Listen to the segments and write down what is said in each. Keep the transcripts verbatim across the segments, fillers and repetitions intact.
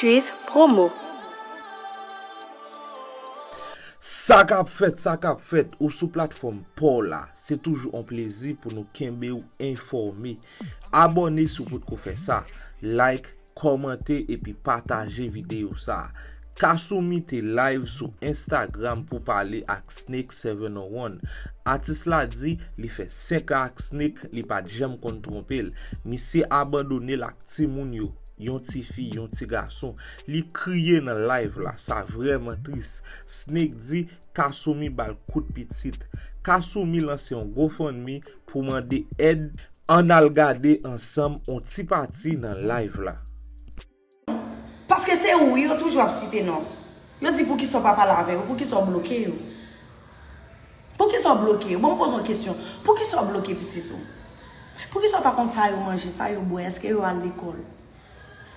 Suisse Promo. Sa k ap fèt, sa k ap fèt, ou sou platfòm pa w la. Se toujou yon plezi pou nou kenbe w enfòme. Abòne si w potko fè sa. Like, kòmante epi pataje videyo sa a. Kasumi te live sou Instagram pou pale ak Snake seven oh one. Atis la di li fè senk an ak Snake, li pa t janm konn twonpe l. Misye abandone l ak timoun yo, yon tifi, yon ti gason. Li kriye nan live la, sa vrèman tris. Snake di Kasumi ba l kout pitit. Kasumi lanse yon GoFundMe pou mande èd. Ann al gade ansanm on ti pati nan live la. Paske se ou wi, yo toujou ap site non. Yo di poukisa w pa pale avè yo, poukisa w bloke yo. Poukisa w bloke yo? Bon, m poze w kesyon. Poukisa w bloke pitit ou? Poukisa w pa konn sa yo manje, sa yo bwè, èske yo al lekòl?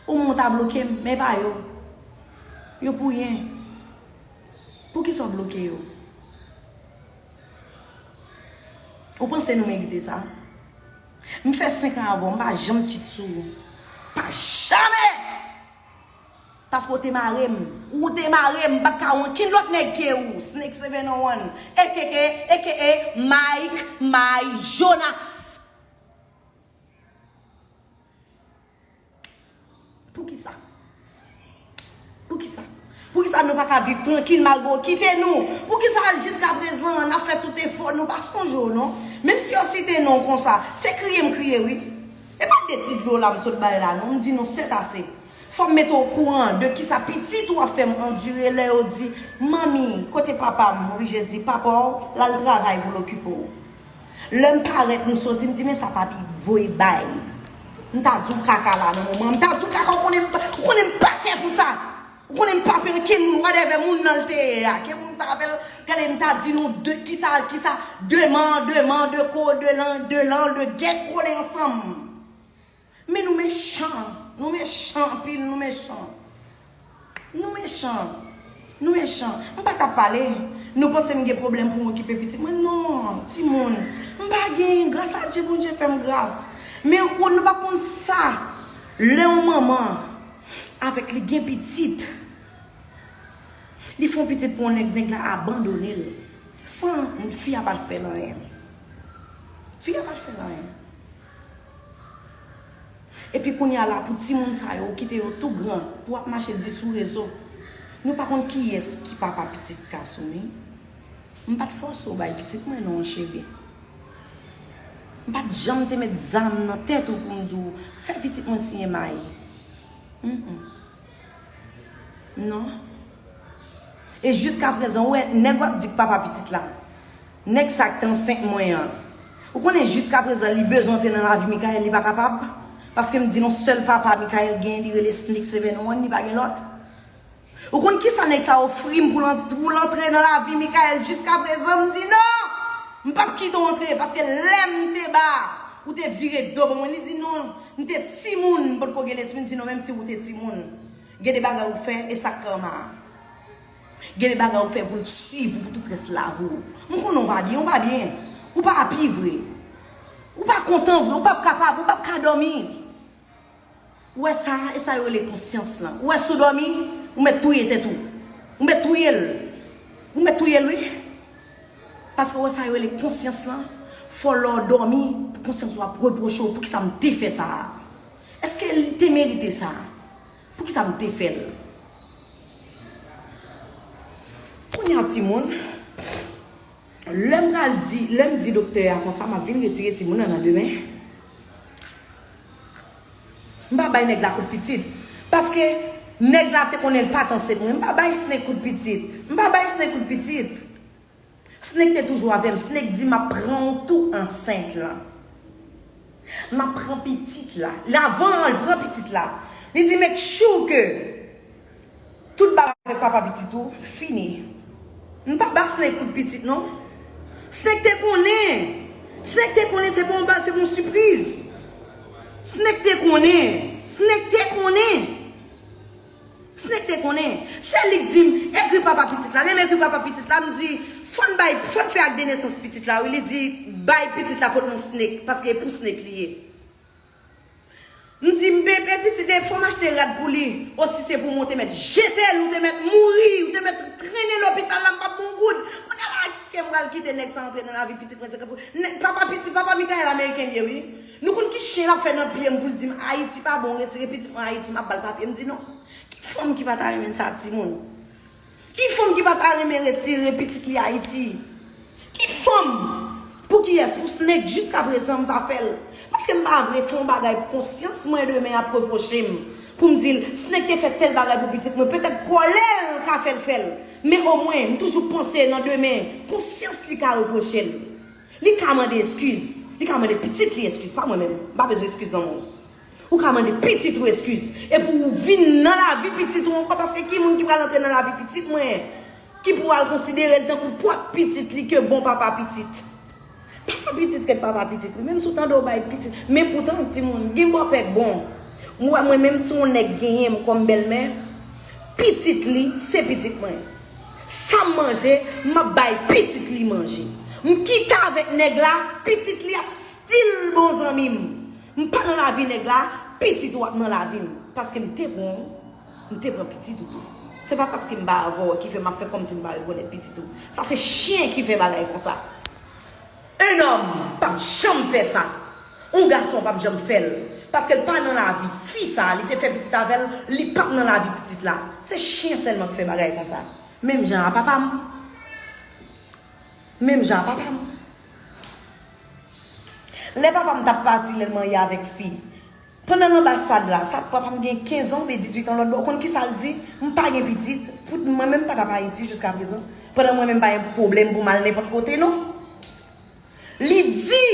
Ou mwen w ta bloke m, men pa yo. Yo pou yen. Poukisa w bloke yo? Ou panse nou merite sa? M fè senk an avè w, m pa janm cheat sou ou. Pa jamè! Paske w te mare m. Ou te mare m, m pa t ka wè okenn lòt nèg ke ou. Snake seven oh one, A K A, A K A Mike, Mike Jonas. Poukisa? Poukisa? Poukisa nou pa ka viv trankil malgre w kite nou? Poukisa jiskaprezan n ap fè tout efò nou pa sonje w non? Menm si yo site non w konsa, se kriye m kriye wi. E pa de ti dlo la m sot bay la non, m di nou sètase. Fò m mete w okouran de kisa pitit ou ap fè m andire lè yo di, manmi, kote papa m? M oblije di papa w l al travay pou l okipe w. Lè m parèt, m soti, m di, men sa papi voye bay. M ta di w kaka la nan moman an. M ta di w kaka, ou konnen m pa, ou konnen m pa chè pou sa. Ou konnen m pa pè okenn moun, whatever moun nan l te ye a. Ke moun ta apèl, gade m ta di nou de, kisa, kisa, de man, de man, de ko, de lan, de lan, de gèt kole ansanm. Men nou mechan, nou mechan anpil, nou mechan. Nou mechan. Nou mechan. M pa t ap pale. Nou panse m gen pwoblèm pou m okipe pitit mwen? Non, timoun. M pa gen. Gras a Dye, Bondye fè m gras. Men ou, nou pa konn sa. Lè yon manman avèk li gen pitit, li fè yon pitit pou yon nèg, nèg la abandone l. San fi a pa t fè l anyen. Fi a pa t fè l anyen. Epi kounye a la, pou timoun sa yo, ou kite yo tou gran, pou w ap mache di sou rezo. Nou pa konn kiyès ki papa pitit Kasumi. M pa t fòse w bay pitit mwen non, cheri. M pa t janm te met zam nan tèt ou pou m di w, fè pitit mwen siyen mayi. Mm, mm. Non. E jiskaprezan, ou wè, nèg w ap di k papa pitit la. Nèg sa k te ansent mwen an. Ou konnen jiskaprezan, li bezwen antre nan lavi Michael, li pa kapab. Paske m di nou sèl papa Michael gen, li rele Snake seven one, li pa gen lòt. Ou konn kisa nèg sa ofri m pou l ant-, pou l antre nan lavi Michael? Jiskaprezan, m di non! M p ap kite w antre, paske lè m te ba, ou te vire do ban mwen. Li di non, m te timoun, m potko gen lespri, m di non, menm si ou te timoun. Gen de bagay ou fè, e sa k karma a. Gen de bagay ou fè pou l swiv ou pou tout rès lavi w. M konnen w pa byen, w pa byen. Ou pa api vre. Ou pa kontan vre, ou p ap kapab, ou p ap ka dòmi. Ou wè sa, e sa yo rele konsyans lan. Ou wè si w dòmi, ou mèt touye tèt ou. Ou mèt touye l. Ou mèt touye l, wi. Paske ou wè sa yo rele konsyans lan, fò lè w dòmi, pou konsyans ou ap repwoche w, poukisa m te fè sa a? Èske li te merite sa? Poukisa m te fè l? Kounye a timoun, lè m pral di, lè m di doktè a konsa, m ap vin retire timoun nan nan demen. M pa bay nèg la kout pitit. Paske nèg la te konnen l pa t ansent mwen. M pa bay Snake kout pitit. M pa bay Snake kout pitit. Snake te toujou avè m. Snake di m ap pran w tou ansent lan. M ap pran pitit la. L avan l pran pitit la. Li di make sure ke tout bagay avèk papa pitit ou fini. M pa ba Snake kout pitit non. Snake te konnen. Snake te konnen se pa yon ba, se pa yon sipriz. Snake te konnen. Snake te konnen. Snake te konnen. Se li k di m, ekri papa pitit la. Lè m ekri papa pitit la, m di, fò n bay, fò n fè ak de nesans pitit la, wi. Li di, bay pitit la kot non Snake, paske e pou Snake li ye. M di, m bebe pitit, de fò m achte rad pou li. O, si se pou mwen, ou te mèt jete l, ou te mèt mouri, ou te mèt trennen lopital la, m p ap ba w goud. Kounye a la, ki ke m pral kite nèg sa antre nan lavi pitit mwen, se kanpe. Nèg, papa pitit, papa Michael Ameriken li ye, wi. Nou konn ki chen l ap fè nan pye m pou l di m, Ayiti pa bon, retire pitit mwen Ayiti, m ap ba l papye. M di, non. Ki fanm ki pa ta renmen sa, timoun? Ki fanm ki pa ta renmen retire pitit li Ayiti? Ki fanm? Pou kiyès? Pou Snake, jiskaprezan m pa fè l. Paske m pa vle fè yon bagay pou konsyans mwen demen ap repwoche m. Pou m di l, Snake te fè tèl bagay pou pitit mwen. Petèt kòlè l ka fè l fè l. Men omwen, m toujou panse nan demen, konsyans li ka repwoche l. Li ka mande eskiz. Li ka mande pitit li eskiz, pa mwen menm. M pa bezwen eskiz nan men w. Ou ka mande pitit ou eskiz. Epi ou vin nan lavi pitit ou ankò, paske ki moun ki pral antre nan lavi pitit mwen, ki pou al konsidere l tankou pwòp pitit li ke bon papa pitit? Papa pitit ret papa pitit, wi. Menm si w tande w bay pitit. Men poutan, timoun, gen bòpè k bon. M wè mwen, menm si yon nèg genyen m kòm bèlmè, pitit li, se pitit mwen. Sa m manje, m ap bay pitit li manje. M kite avèk nèg la, pitit li ap still bon zanmi m. M pa nan lavi nèg la, pitit ou ap nan lavi m. Paske m te pran w, m te pran pitit ou tou. Se pa paske m pa avè w ki fè m ap fè kòmsi m pa rekonèt pitit ou. Sa se chen ki fè bagay konsa. Un homme p ap janm fè sa. Yon gason p ap janm fè l. Paske l pa nan lavi fi sa, li te fè pitit avè l, li p ap nan lavi pitit la. Se chen sèlman k fè bagay konsa. Menm jan a papa m. Menm jan a papa m. Lè papa m t ap pati, lè l marye avèk fi, pandan l anbasad la, sa papa m gen kenz an oubyen dizuit an lòt bò, ou konn kisa l di? M pa gen pitit. Pout mwen menm pa t ap Ayiti jiskaprezan. Pandan mwen menm pa gen pwoblèm pou m al nenpòt kote, non. Li di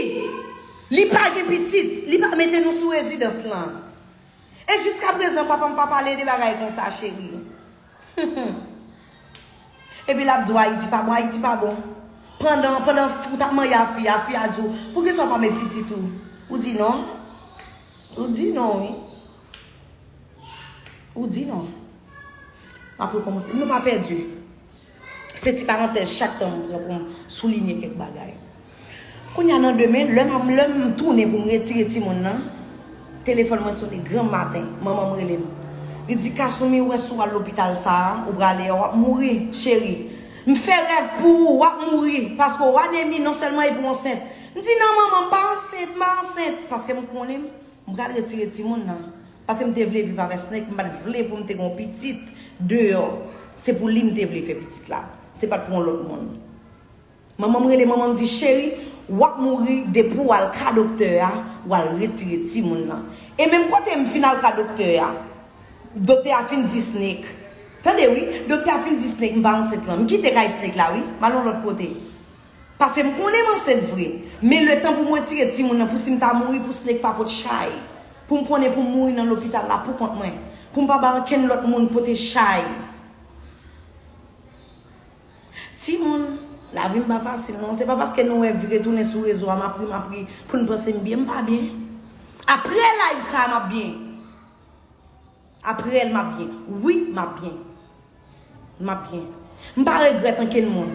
li pa gen pitit, li pa mete nou sou rezidans lan. E jiskaprezan, papa m pa pale de bagay konsa, cheri. Epi l ap di w Ayiti pa bon, Ayiti pa bon. Pandan, pandan f-, ou t ap marye a fi a, fi a di w, poukisa w pa met pitit ou? Ou di non. Ou di non, wi. Ou di non. M ap rekòmanse. Nou pa pèdi. Se ti parantèz chak tan m pran pou m soulinye kèk bagay. Kounye a nan demen, lè m, lè m tounen pou m retire timoun nan, telefòn mwen sonnen granm maten, manman m rele m. Li di, Kasumi, ou wè si w al lopital sa a, ou prale a, w ap mouri, cheri. M fè rèv pou ou, w ap mouri, paske w anemi, non sèlman epi w ansent. M di, non, manman, m pa ansent, m pa ansent, paske m konnen m, m pral retire timoun nan. Paske m te vle viv avè Snake, m pa t vle pou m te gen yon pitit deyò. Se pou li m te vle fè pitit la. Se pa t pou yon lòt moun. Manman m rele, manman m di, cheri, w ap mouri depi w al ka doktè a, w al retire timoun nan. E menm kote m fin al ka doktè a, doktè a fin di Snake. Tande wi, doktè a fin di Snake, m pa ansent lan. M kite kay Snake la wi, m al yon lòt kote. Paske m konnen m ansent vre. Men letan pou m retire timoun nan, pou si m ta mouri, pou Snake pa pot chay. Pou m konnen pou m mouri nan lopital la pou kont mwen. Pou m pa bay ankenn lòt moun pote chay. Timoun, lavi m pa fasil non. Se pa paske nou wè m vire tounen sou rezo a, m ap ri, m ap ri, pou n panse m byen, m pa byen. Apre live sa a, m ap byen. Apre l, m ap byen. Wi, m ap byen. M ap byen. M pa regrèt ankenn moun.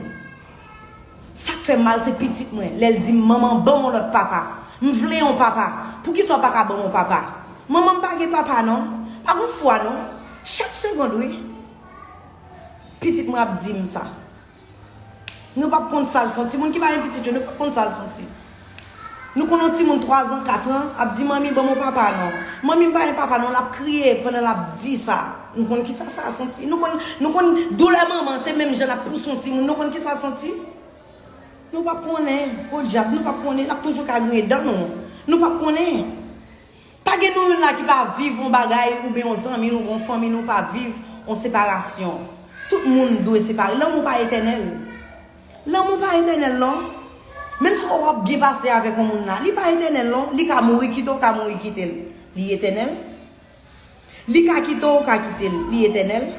Sa k fè m mal, se pitit mwen. Lè l di m, manman, ban m yon lòt papa. M vle yon papa. Poukisa w pa ka ban m yon papa? Manman, m pa gen papa, non. Pa gen fwa, non. Chak segond, wi. Pitit mwen ap di m sa. Nou p ap konn sa l santi. Moun ki pa gen pitit yo, nou p ap konn sa l santi. Nou konn yon timoun twazan, katran, ap di, manmi, ban m yon papa non. Manmi, m pa gen papa non, l ap kriye pandan l ap di sa. Nou konn kisa sa santi. Nou konn, nou konn doulè manman, se menm jan n ap pouse yon timoun. Nou konn kisa l santi? Nou p ap konnen. Podyab, nou p ap konnen. N ap toujou ka griyen dan nou. Nou p ap konnen. Pa gen nou youn la ki pa viv yon bagay, oubyen yon zanmi nou, yon fanmi nou pa viv yon separasyon. Tout moun dwe separe. Lanmou pa etènèl. Lanmou pa etènèl, non. Menm si w ap byen pase avèk yon moun la, li pa etènèl, non. Li ka mouri kite w, ka mouri kite l. Li etènèl? Li ka kite w, ka kite l. Li etènèl?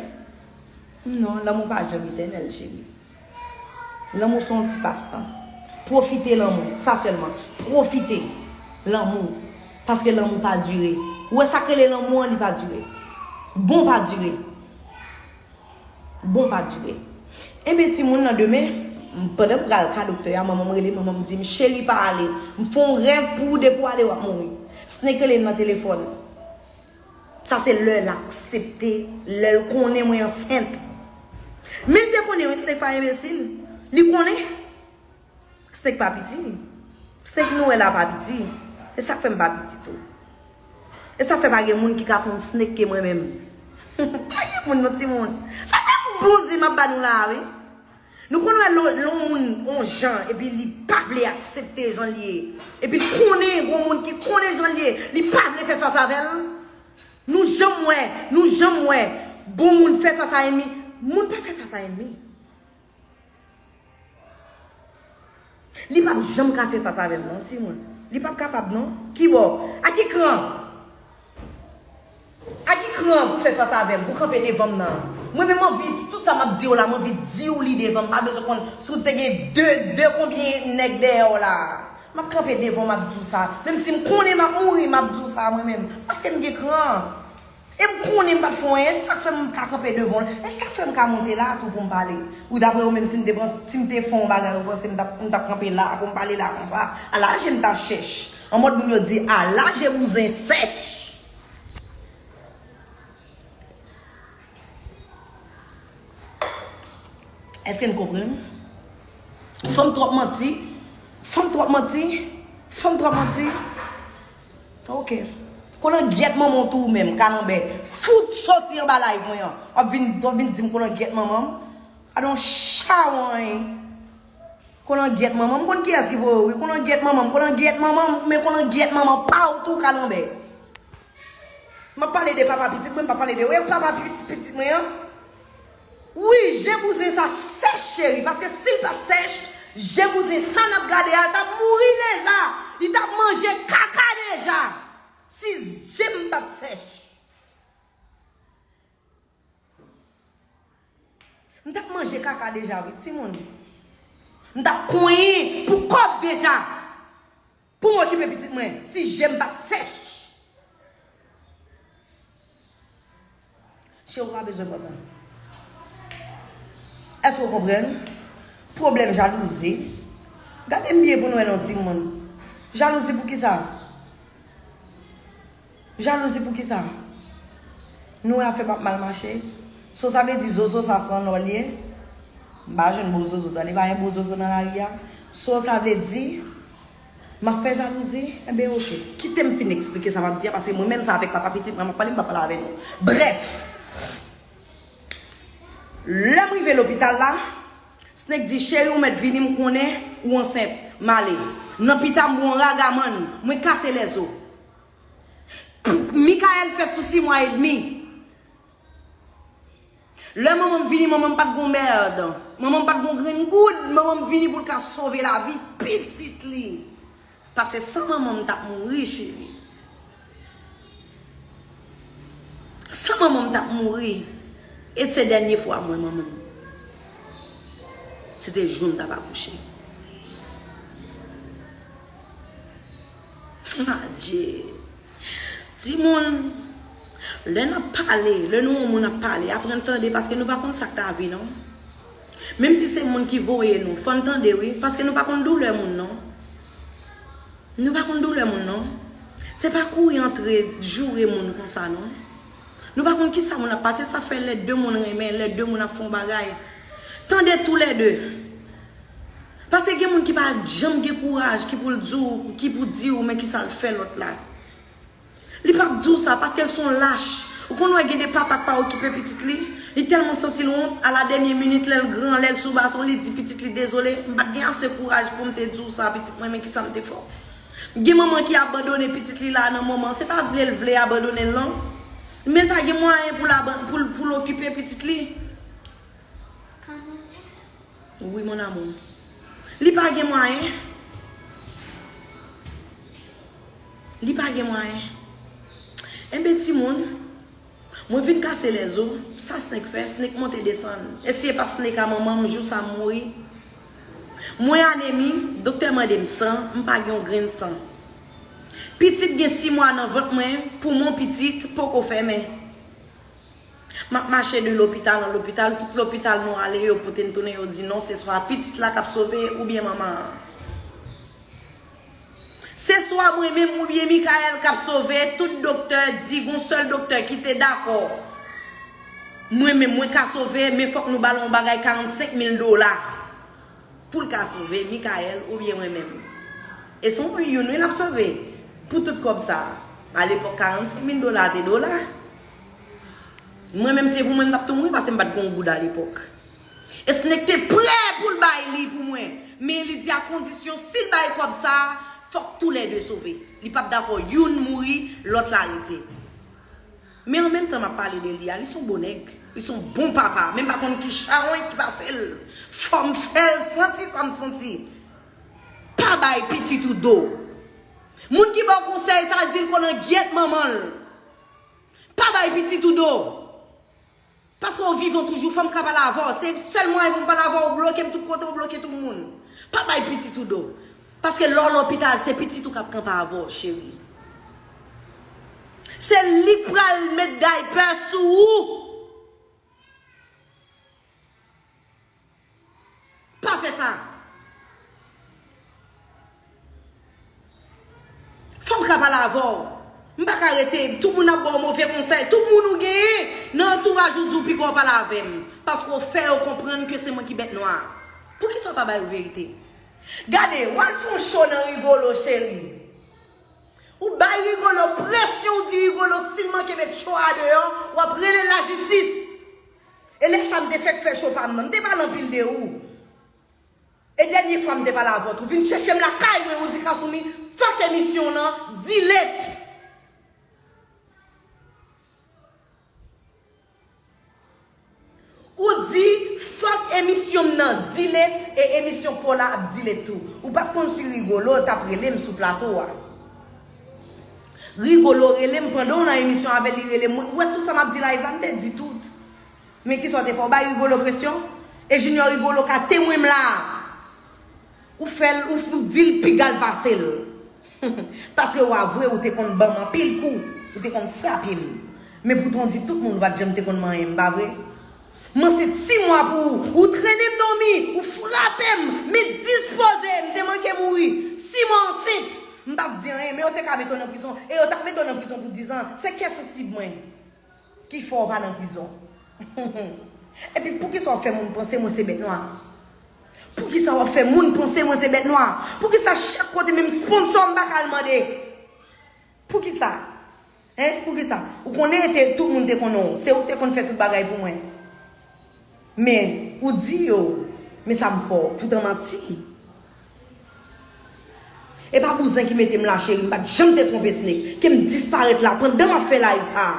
Non, lanmou pa janm etènèl, cheri. Lanmou se yon ti pastan. Pwofite lanmou, sa sèlman. Pwofite lanmou. Paske lanmou pa dire. Ou wè sa k rele lanmou an, li pa dire. Bon pa dire. Bon pa dire. Enben, timoun nan demen, m, pandan m pral ka doktè a, manman m rele, manman m di m, cheri, pa ale. M fè yon rèv pou ou, depi w ale, w ap mouri. Snake rele m nan telefòn. Sa se lè l aksepte, lè l konnen mwen ansent. Men l te konnen, wi, Snake pa enbesil. Li konnen. Snake pa piti. Snake nou wè la pa piti. E sa k fè m pa piti tou. E sa k fè pa gen moun ki ka konn Snake ke mwen menm. Pa gen moun non timoun. Sa se bouzen m ap ba nou la a, wi. Nou konn wè lè lè yon moun yon jan, epi li pa vle aksepte jan l ye. Epi l konnen gon moun ki konnen jan l ye, li pa vle fè fas avè l. Nou janm wè, nou janm wè bon moun fè fas a ènmi. Moun pa fè fas a ènmi. Li p ap janm ka fè fas avè m non, timoun. Li p ap kapab non. Kibò? A ki kran? A ki kran pou fè fas avè m, pou kanpe devan m nan? Mwen menm m anvi, tout sa m ap di w la, m anvi di w li devan m. Pa bezwen konn si w te gen de, de konbyen nèg dèyè w la. M ap kanpe devan w, m ap di w sa. Menm si m konnen m ap mouri, m ap di w sa mwen menm. Paske m gen kran. E m konnen m pa t fè w anyen, e sa k fè m ka kanpe devan w, e sa k fè m ka monte la tou pou m pale. Ou daprè ou menm, si m te pran, si m te fè yon bagay, ou panse m t ap, m t ap kanpe la pou m pale la konsa? Ala je m t ap chèch. An mòd moun yo di, ala je bouzen sèch. Èske n konprann? Fanm twòp manti. Fanm twòp manti. Fanm twòp manti. Ok. Kolangyèt manman w tou ou menm, kalanbè. Fout soti anba live mwen an. W ap vin, w ap vin di m kolangyèt manman m. Gade yon chawony. Kolangyèt manman m. M konn kiyès ki voye w, wi. Kolangyèt manman m. Kolangyèt manman m. Men kolangyèt manman pa w tou, kalanbè. M ap pale de papa pitit mwen, m pa pale de w. E papa pitit, pitit mwen an? Wi, je bouzen sa sèch, cheri, paske si l pa t sèch, je bouzen sa n ap gade a, l t ap mouri deja. Li t ap manje kaka deja. Si je m pa t sèch. M t ap manje kaka deja, wi, timoun. M t ap konyen pou kòb deja. Pou m okipe pitit mwen, si je m pa t sèch. Cheri, ou pa bezwen pran tan. Èske w konprann? Pwoblèm jalouzi. Gade m byen pou n wè non timoun. Jalouzi pou kisa? Jalouzi pou kisa? Nou wè afè m ap mal mache. So sa vle di zozo sa san lò l ye? M pa jwenn bon zozo, tande, pa gen bon zozo nan lari a. So sa vle di m ap fè jalouzi? Enben, oke. Kite m fin eksplike sa m ap di a, paske mwen menm sa avèk papa pitit mwen m ap pale, m pa pale avè nou. Brèf, lè m rive lopital la, Snake di, cheri, ou mèt vini, m konnen ou ansent. M ale. Nan pita, m pran yon ragamann, mwen kase lèzo. Michael fèt sou sis mwa edmi. Lè manman m vini, manman m pa t gon mèd. Manman m pa t gon grenn goud. Manman m vini pou l ka sove lavi pitit li. Paske san manman m, m t ap mouri, cheri. San manman m, m t ap mouri. E se dènye fwa m wè manman m. Se te jou m t ap akouche. Adje. Timoun, lè n ap pale, lè nou wè yon moun ap pale, aprann tande, paske nou pa konn sa k ta vin non. Menm si se moun ki voye nou, fò n tande wi, paske nou pa konn doulè moun non. Nou pa konn doulè moun non. Se pa kouri antre joure moun konsa non. Nou pa konn kisa moun ap pase, sa fè lè de moun renmen, lè de moun ap fè yon bagay. Tande toulède. Paske gen moun ki pa janm gen kouraj, ki pou l di w, ki pou di w, men kisa l fè lòt la. Li p ap di w sa, paske l se yon lach. Ou konn wè gen de papa k pa okipe pitit li, li tèlman santi l wont, a la dènye minit, lè l gran, lè l sou baton, li di pitit li, dezole, m pa t gen ase kouraj pou m te di w sa, pitit mwen, men kisa m te fè w? Gen manman ki abandone pitit li la nan moman, se pa vle l vle abandone l non. Men l pa gen mwayen pou l aban-, pou l, pou l okipe pitit li. Wi, mon amour. Li pa gen mwayen. Li pa gen mwayen. Enben, timoun, mwen vin kase lèzo. Sa Snake fè, Snake monte desann. E si e pa Snake a manman m, jou sa m mouri. Mwen anemi, doktè mande m san, m pa gen yon grenn san. Pitit gen sis mwa nan vant mwen, poumon pitit poko fèmen. M ap mache de lopital an lopital, tout lopital nou ale, yo pote n tounen, yo di non, se swa pitit la k ap sove oubyen manman an. Se swa mwen menm oubyen Michael k ap sove. Tout doktè di gon sèl doktè ki te dakò mwen menm mwen ka sove, men fòk nou ba l yon bagay karannsenk mil dola pou l ka sove Michael oubyen mwen menm. E se yon youn wi l ap sove pou tout kòb sa a. Alepòk, karannsenk mil dola te dola. Mwen menm, se pou mwen m t ap tou mouri, paske m pa t gen yon goud alepòk. E Snake te prè pou l bay li pou mwen, men li di a kondisyon si l bay kòb sa a, fòk toulède sove. Li p ap dakò youn mouri, lòt la rete. Men an menm tan m ap pale de li a, li se yon bon nèg, li se yon bon papa, men m pa konn ki chawony ki pase l. Fò m fè l santi sa m santi. Pa bay pitit ou do. Moun ki ba w konsèy sa, di l konn an gyèt manman l. Pa bay pitit ou do. Paske w vivan toujou, fò m ka pale avè w. Se sèl mwayen pou m pale avè w, ou bloke m tout kote, ou bloke tout moun. Pa bay pitit ou do. Paske lè w lopital, se pitit ou k ap kanpe avè w, cheri. Se li k pral met daypè sou ou. Pa fè sa. Fò m ka pale avè w. M pa ka rete. Tout moun ap ba w move konsèy. Tout moun ou genyen nan antouraj ou di w piga w pale avè m. Paske w fè yo konprann ke se mwen ki bèt nwa. Poukisa w pa ba yo verite? Gade, w al fè yon cho nan Rigolo, cheri. Ou bay Rigolo presyon, ou di Rigolo si l manke met cho a deyò, w ap rele lajistis. E lè sa m te fèk fè cho pa m nan, m te pale anpil de ou. E dènye fwa m te pale avè w tou, vin chèche m lakay mwen, ou di Kassoumi, fòk emisyon nan delete. Ou di fòk emisyon m nan delete, e emisyon pa w la ap delete tou. Ou pa t konn si Rigolo t ap rele m sou plato a. Rigolo rele m pandan w nan emisyon avè l, li rele m. Ou wè tout sa m ap di la, Ivan te di tout. Men kisa w te fè? Ou bay Rigolo presyon? E Junior Rigolo ka temwen m la. Ou fè l, ou, ou di l piga l pase l. Paske w a vre, ou te konn ban m anpil kou, ou te konn frape m. Men poutan w di tout moun ou pa t janm te konn manyen m, pa vre? Mwen se ti mwa pou ou, ou trennen m dòmi, ou frape m, men dispoze, m te manke mouri. Sis mwa ansent, m p ap di anyen, men yo te ka mete w nan prizon, e yo t ap mete w nan prizon pou diz an. Se kè sansib mwen ki fè w pa nan prizon. Epi poukisa w fè moun panse mwen se bèt nwa? Poukisa w ap fè moun panse mwen se bèt nwa? Poukisa chak kote menm sponsò m pa ka al mande? Poukisa? Hein? Poukisa? Ou konnen te, tout moun te konnen w. Se ou ki te konn fè tout bagay pou mwen. Men, ou di yo, men sa m fè w, poutan manti. E pa bouzen ki mete m la, cheri, m pa t janm te twonpe Snake. Ke m disparèt la pandan m ap fè live sa a.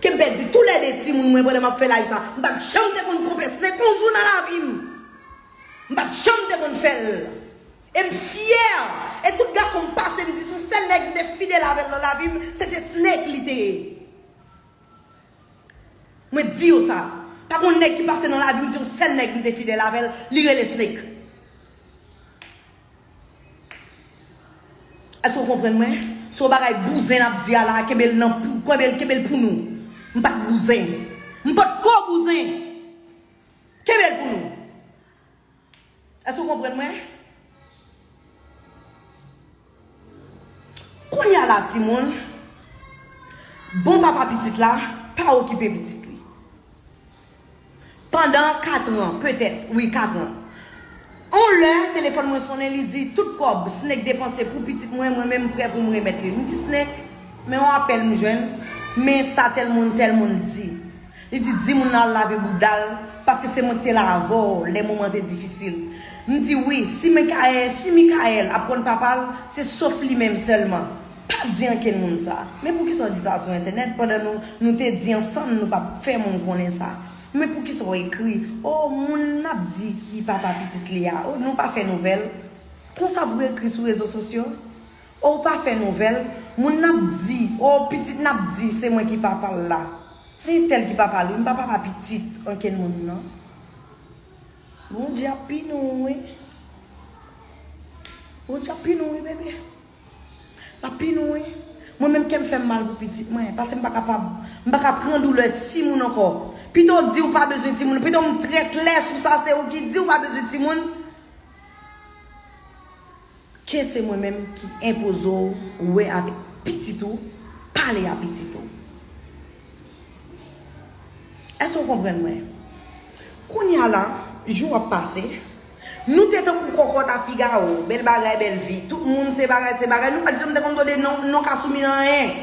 Ke m pèdi toulède timoun mwen pandan m ap fè live sa a. M pa t janm te konn twonpe Snake yon jou nan lavi m. M pa t janm te konn fè l. E m fyè. E tout gason m pase, m di se yon sèl nèg m te fidèl avè l nan lavi m, se te Snake li te ye. Mwen di yo sa. Pa gon nèg ki pase nan lavi m, di yon sèl nèg m te fidèl avè l, li rele Snake. Èske w konprann mwen? Se yon bagay bouzen n ap di a la, kenbe l nan pou, kenbe l, kenbe l pou nou. M pa t bouzen. M potko bouzen. Kenbe l pou nou. Èske w konprann mwen? Kounye a la, timoun, bon papa pitit la, pa okipe pitit li. Pandan kat an, petèt, wi, kat an. On lè, telefòn mwen sonnen, li di, tout kòb Snake depanse pou pitit mwen, mwen menm m prè pou m remèt li. M di, Snake, men yon apèl m jwenn, men sa tèl moun, tèl moun di. Li di, di moun nan al lave bouda l, paske se mwen ki te la avè w lè moman te difisil. M di, wi, si Mikaèl, si Mikaèl ap konn papa l, se sof li menm sèlman. Pa di ankenn moun sa. Men poukisa w di sa sou entènèt pandan nou, nou te di ansanm nou p ap fè moun konnen sa? Men poukisa w ekri, o, moun n ap di ki papa pitit li a, o, nou pa fè nouvèl? Konsa pou w ekri sou rezo sosyo? O, w pa fè nouvèl, moun n ap di, o, pitit n ap di, se mwen ki papa l la. Se entèl ki papa l wi, m pa papa pitit ankenn moun non. Bondye ap pini w wi. Bondye ap pini w wi, bebe. L ap pini w wi. Mwen menm kè m fè m mal pou pitit mwen, paske m pa kapab, m pa ka pran doulè timoun ankò. Pito w di w pa bezwen timoun, pito m trè klè sou sa, se ou ki di w pa bezwen timoun. Ke se mwen menm ki enpoze w wè avèk pitit ou, pale a pitit ou. Èske w konprann mwen? Kounye a la, jou ap pase, nou te tankou kòkòt a Figawo, bèl bagay, bèl vi. Tout moun se bagay, se bagay. Nou pa t janm te konn tande non, non Kasumi nan anyen.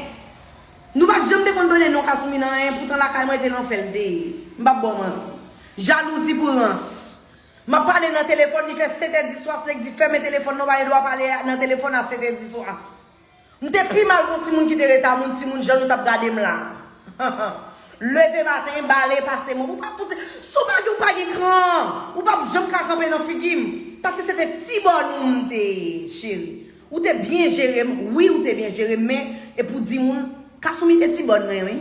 Nou pa t janm te konn tande non Kasumi nan anyen, poutan lakay mwen te nan fè l te ye. M p ap ba w manti. Jalouzi pou rans. M ap pale nan telefòn, li fè sèt è di swa, nèg di fèmen telefòn nan, w pa gen dwa pale nan telefòn a sèt è di swa. M te pi mal kon timoun ki te rete a moun, timoun jan nou t ap gade m la. Leve maten, bale, pase mwen. Ou pa fouti, si w pa gen, ou pa gen kran. Ou p ap janm ka kanpe nan figi m. Paske se te ti bòn ou m te ye, cheri. Ou te byen jere m, wi, ou te byen jere m, men, e pou di moun, Kasumi te ti bòn mwen, wi.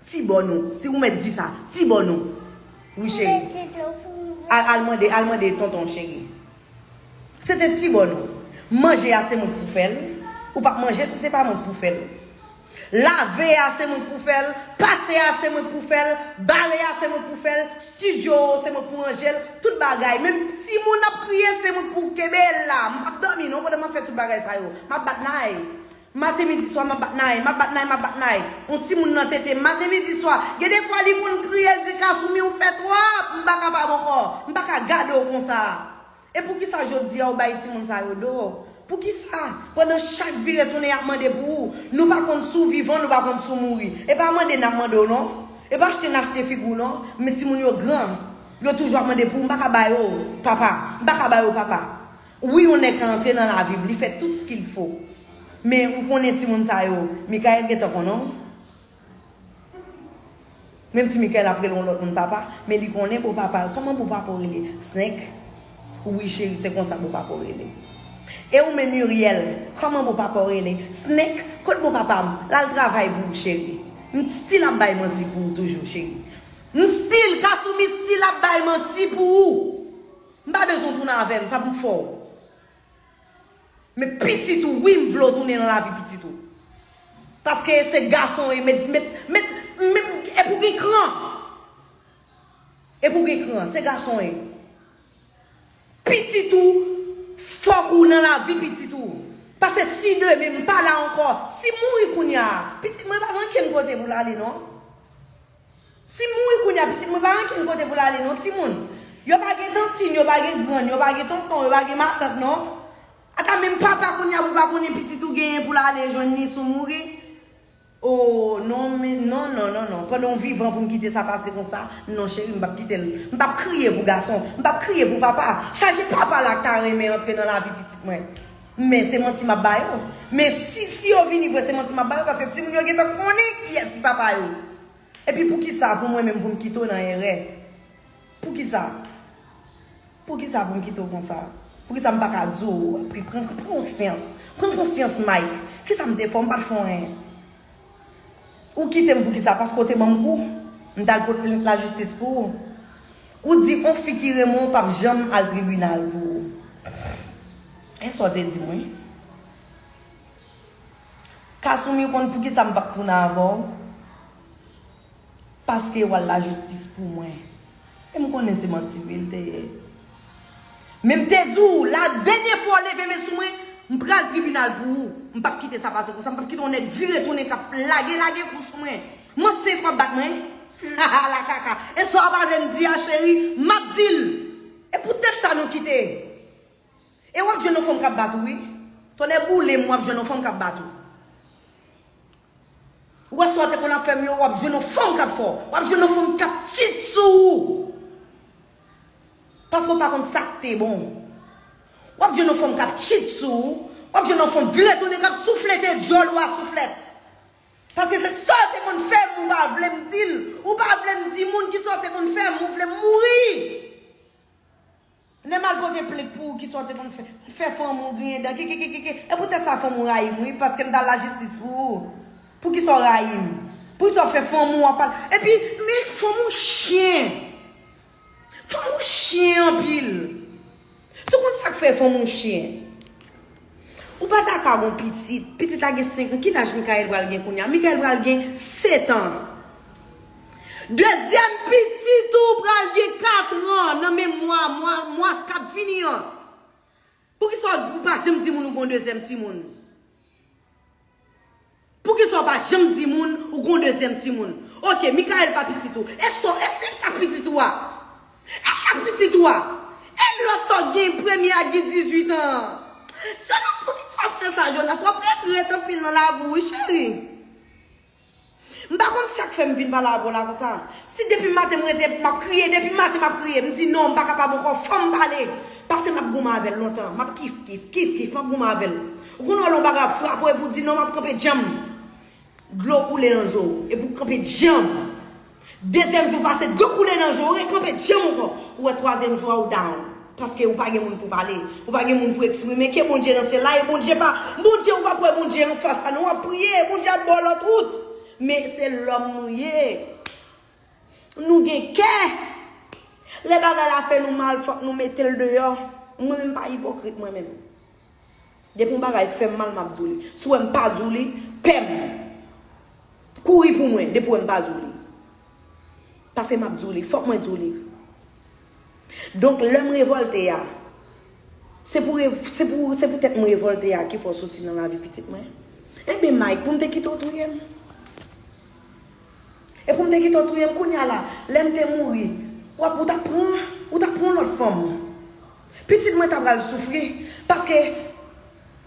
Ti bòn ou, si ou mèt di sa, ti bòn ou. Wi, cheri. Al, al mande, al mande tonton, cheri. Se te ti bòn ou. Manje a se mwen k pou fè l. Ou p ap manje l si se pa mwen k pou fè l. Lave a se mwen k pou fè l. Pase a se mwen k pou fè l. Bale a se mwen k pou fè l. Estidyo se mwen k pou ranje l. Tout bagay. Menm timoun ap kriye se mwen k pou kenbe l la. M p ap dòmi non pandan m ap fè tout bagay sa yo. M ap bat nay. Maten, midi, swa, m ap bat nay, m ap bat nay, m ap bat nay. Yon timoun nan tete m, maten, midi, swa. Gen de fwa, li konn kriye, l di, Kasumi, ou fè twòp, m pa kapab ankò. M pa ka gade w konsa. E poukisa jodi a, ou bay timoun sa yo do? Poukisa? Pandan chak vire tounen, y ap mande pou ou. Nou pa konn si w vivan, nou pa konn si w mouri. E pa mande n ap mande w, non. E pa achte n achte figi w, non. Men timoun yo gran. Yo toujou ap mande pou ou. M pa ka ba yo papa. M pa ka ba yo papa. Wi, yon nèg ka antre nan lavi m, li fè tout ce qu'il faut. Men ou konnen timoun sa yo, Michael gentan konnen w. Menm si Michael ap rele yon lòt moun papa, men li konnen bo papa l. Kòman bo papa w rele? Snake. Wi, cheri, se konsa bo papa w rele. E ou menm, Muriel, kòman bo papa w rele? Snake. Kot bo papa m? L al travay pou ou, cheri. M still ap bay manti pou ou toujou, cheri. M still, Kasumi still ap bay manti pou ou. M pa bezwen w tounen avè m, sa pou m fè w. Men pitit ou, wi, m vle w tounen nan lavi pitit ou. Paske se gason w ye, met, met, met, met, e pou gen kran. E pou gen kran, se gason w ye. Pitit ou, fòk ou nan lavi pitit ou. Paske si demen m pa la ankò, si m mouri kounye a, pitit mwen pa gen okenn kote pou l ale, non. Si m mouri kounye a, pitit mwen pa gen okenn kote pou l ale, non, timoun. Yo pa gen tantin, yo pa gen grann, yo pa gen tonton, yo pa gen matant, non. Ata menm papa kounye a, pou pa konnen pitit ou genyen pou l ale jwenn li si w mouri. Oh, non, men, non, non, non, non. Pandan w vivan pou m kite sa pase konsa, non, cheri, m p ap kite l. M p ap kriye pou gason, m p ap kriye pou papa. Chaje papa la k ta renmen antre nan lavi pitit mwen. Men se manti m ap ba yo. Men si, si yo vini vre, se manti m ap ba yo, paske timoun yo gentan konnen kiyès ki papa yo. Epi poukisa pou mwen menm pou m kite w nan erè? Poukisa? Poukisa pou m kite w konsa? Poukisa m pa ka di w, pri-, pran, pran konsyans? Pran konsyans, Mike. Kisa m te fè w? M pa t fè w anyen. Ou kite m poukisa? Paske w te ban m kou. M t al pote plent lajistis pou ou. Ou di on fi ki renmen w p ap janm al tribinal pou ou. E sa w te di mwen? Kasumi konn poukisa m p ap tounen avè w? Paske w al lajistis pou mwen. E m konnen se manti wi l te ye. Men m te di w, la dènye fwa w leve men sou mwen, m pral tribinal pou ou. M p ap kite sa pase konsa, m p ap kite yon nèg vire tounen k ap lage, lage kou sou mwen. Mwen se w ap bat mwen? Ala kaka. E sa w pa vle m di a, cheri, m ap di l. E poutèt sa nou kite. E w ap jwenn yon fanm k ap bat ou, wi. Tonnè boule m, w ap jwenn yon fanm k ap bat ou. Ou wè sa w te konn ap fè m yo, w ap jwenn yon fanm k ap fè w. W ap jwenn yon fanm k ap tchit sou ou. Paske w pa konn sa k te bon. W ap jwenn yon fanm k ap tchit sou ou. W ap jwenn yon fanm vire tounen k ap souflete dyòl ou a souflèt. Paske se sa w te konn fè m, ou pa vle m di l. Ou pa vle m di moun kisa w te konn fè m, ou vle m mouri. Lè m al pote plent pou ou, kisa w te konn fè? Fè fanm ou griyen dan, kekekekeke. E poutèt sa fanm ou rayi m, wi, paske m t al lajistis pou ou. Poukisa w rayi m? Poukisa w fè fanm ou ap pale? Epi, men fanm ou chen. Fanm ou chen anpil. Si w konn sa k fè fanm ou chen. Ou pa ta ka gon pitit. Pitit la gen senk an. Ki laj Michael pral gen kounye a? Michael pral gen sèt an. Dezyèm pitit ou pral gen kat an nan men mwa, mwa, mwa k ap vini an. Poukisa w pa janm di moun ou gon dezyèm timoun? Poukisa w pa janm di moun ou gon dezyèm timoun? Oke, Michael pa pitit ou. E sa, e se sa pitit ou a? E sa pitit ou a? E lòt sa w gen premye a gen dizuit an? Jonas, poukisa w ap fè sa, Jonas? W ap regrèt anpil nan lavi w, wi, cheri. M pa konn sa k fè m vin pale avè w la konsa. Si depi maten m rete, m ap kriye, depi maten m ap kriye, m di non, m pa kapab ankò, fò m pale. Paske m ap goumen avè l lontan, m ap kif, kif, kif, kif, m ap goumen avè l. Ou konn wè lè yon bagay ap frape w epi w di non, m ap kanpe djanm. Dlo koule nan je w, epi w kanpe djanm. Dezyèm jou pase, dlo koule nan je w, ou rekanpe djanm ankò. Ou wè twazyèm jou a, ou down. Paske ou pa gen moun pou pale. Ou pa gen moun pou eksprime. Ke Bondye nan syèl la, e Bondye pa, Bondye, ou p ap wè Bondye anfas la, non, w ap priye, Bondye ap ba w lòt wout. Men se lòm nou ye. Nou gen kè. Lè bagay la fè nou mal, fòk nou mete l deyò. Mwen menm pa ipokrit, mwen menm. Depi yon bagay fè m mal, m ap di w li. Si w wè m pa di w li, pè m. Kouri pou mwen, depi w wè m pa di w li. Paske m ap di w li, fòk mwen di w li. Donk, lè m revòlte a, se pou, se pou, se poutèt m revòlte a ki fè w soti nan lavi pitit mwen. Enben, Mike, pou m te kite w touye m. E pou m te kite w touye m, kounye a la, lè m te mouri, w ap, ou t ap pran, ou t ap pran lòt fanm. Pitit mwen ta pral soufri, paske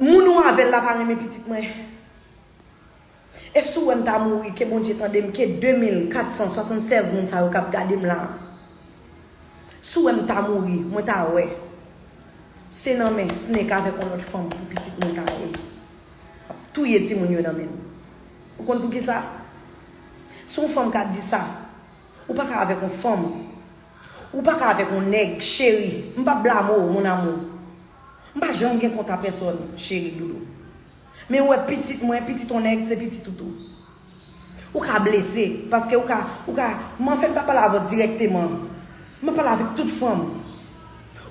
moun ou avè l la pa renmen pitit mwen. E si w wè m ta mouri, ke Bondye tande m, ke de mil kat san swasannsèz moun sa yo k ap gade m la. Si w wè m ta mouri, mwen ta wè. Se nan men Snake avèk yon lòt fanm pou pitit mwen ta ye. Ap touye timoun yo nan men m. Ou konn poukisa? Si yon fanm ka di sa, ou pa ka avèk yon fanm. Ou pa ka avèk yon nèg, cheri. M p ap blame w, mon amour. M pa janm gen kont a pèsòn, cheri doudou. Men ou wè pitit mwen, pitit yon nèg, se pitit ou tou. Ou ka blese, paske ou ka, ou ka, m anfen m pa pale avè w dirèkteman. M ap pale avèk tout fanm.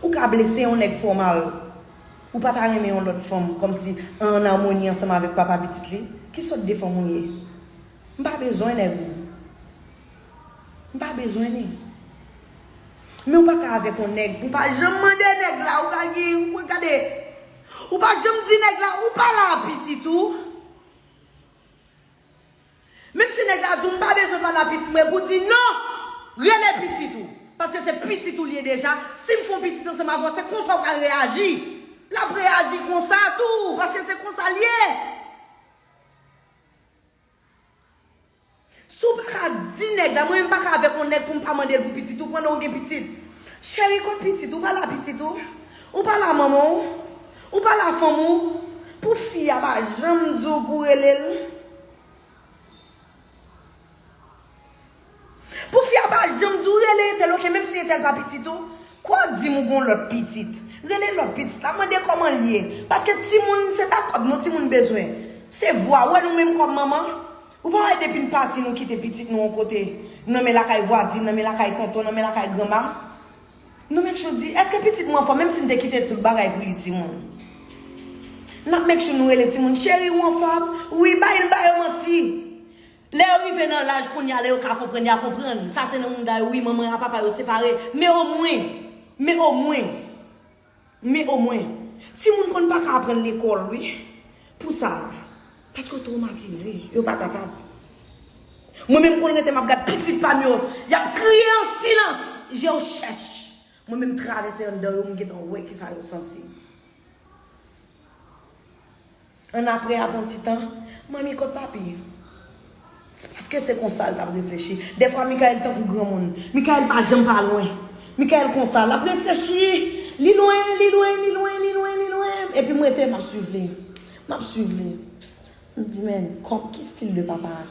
Ou ka blese yon nèg fè w mal. Ou pa ta renmen yon lòt fanm, kòmsi an amoni ansanm avèk papa pitit li? Ki sòt de fanm ou ye? M pa bezwen nèg ou. M pa bezwen li. Men ou pa ka avèk yon nèg, ou pa janm mande nèg la, ou ka gen, ou gade. Ou pa janm di nèg la, ou pale a pitit ou. Menm si nèg la di w, m pa bezwen pale a pitit mwen, pou di non, rele pitit ou. Paske se pitit ou li ye deja. Si m fè yon pitit ansanm avè w, se konsa w pral reyaji. L ap reyaji konsa tou, paske se konsa l ye. Si w pa ka di nèg la, mwen menm m pa ka avèk yon nèg pou m pa mande l pou pitit ou, pandan w gen pitit. Cheri, kot pitit ou? Ou pale a pitit ou? Ou pale a manman w? Ou pale a fanm ou? Pou fi a pa janm di w pou w rele l? Pou fi a pa janm di w rele entèl, oke, menm si entèl pa pitit ou, kwa w di m ou gon lòt pitit? Rele lòt pitit la, mande kòman l ye. Paske timoun, se pa kòb non, timoun bezwen. Se vwa, ou wè nou menm kòm manman. Ou pa wè depi n pati nou kite pitit nou yon kote, nan men lakay vwazin, nan men lakay tonton, nan men lakay granma. Nou menm chou di, èske pitit mwen anfòm, menm si n te kite tout bagay pou li timoun? N ap make sure nou rele timoun, cheri ou anfòm? Wi, bay, ba yo manti. Lè yo rive nan laj kounye a, lè yo ka konprann, y a konprann. Sa se nan mouda yo, wi, manman a papa yo separe. Men omwen, men omwen, men omwen, timoun konn pa ka aprann lekòl, wi. Pou sa, paske yo twomatize, yo pa kapab. Mwen menm konn rete m ap gad pitit pa m yo, y ap kriye an silans, je yo chèch. Mwen menm travèse anndan yo, m gentan wè kisa yo santi. Annapre, apre yon ti tan, manmi kot papi? Se paske se konsa l t ap reflechi. Dèfwa, Michael tankou granmoun. Michael pa janm pa lwen. Michael konsa, l ap reflechi. Li lwen, li lwen, li lwen, li lwen, li lwen. Epi m rete, m ap swiv li. M ap swiv li. M di, men, kòm ki stil de papa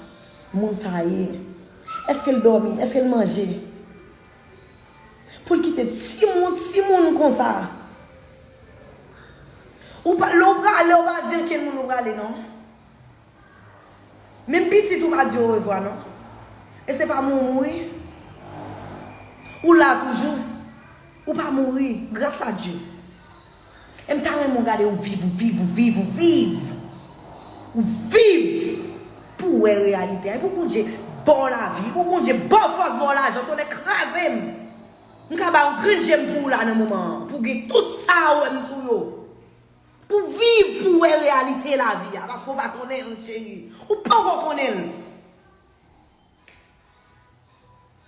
moun sa ye? Èske l dòmi? Èske l manje? Pou l kite timoun, timoun konsa. Ou pa, lè w prale, ou pa di ankenn moun ou prale, non. Menm pitit ou pa di orevwa, non. E se pa mou ou mouri. Ou la toujou. Ou pa mouri, gras a Dye. E m ta renmen w gade ou viv, ou viv, ou viv, ou viv. Ou viv pou w wè reyalite a. E pou Bondye ba w lavi, e pou Bondye ba w fòs, ba w lajan, tonnè kraze m. M ka ba w grenn je m pou ou la nan moman an, pou w gen tout sa a wè m sou yo. Pou viv, pou wè reyalite lavi a, paske w pa konnen l, cheri. Ou poko konnen l.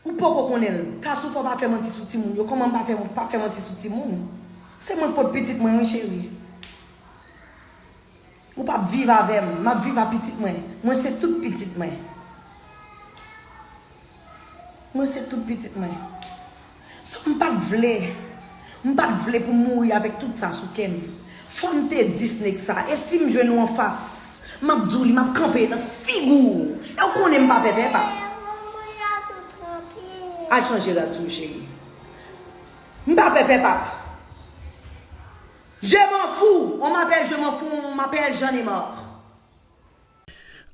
Ou poko konnen l. Kasou, fò pa fè manti sou timoun yo. Kòman m pa fè, pa fè manti sou timoun? Se mwen k pot pitit mwen, wi, cheri. Ou p ap viv avè m, m ap viv a pitit mwen. Mwen se tout pitit mwen. Mwen se tout pitit mwen. So, m pa t vle, m pa t vle pou m mouri avèk tout sa sou kè m. Fò m te di snake sa. E si m jwenn ou anfas, m ap di w li, m ap kanpe nan figi w. E w konnen m pa pèpè, pap. Al chanje rad sou w, cheri. M pa pèpè, pap. Je m'en fous. On m'appelle je m'en fous, on m'appelle Jeanne Marc.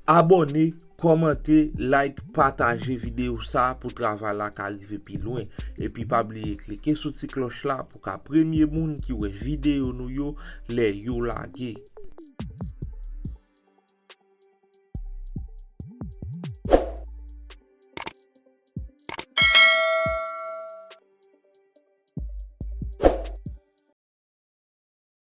Abòne, kòmante, like, pataje videyo sa pou travay la ka rive pi lwen. Epi pa bliye klike sou ti klòch la pou ka premye moun ki wè videyo nou yo lè yo lage.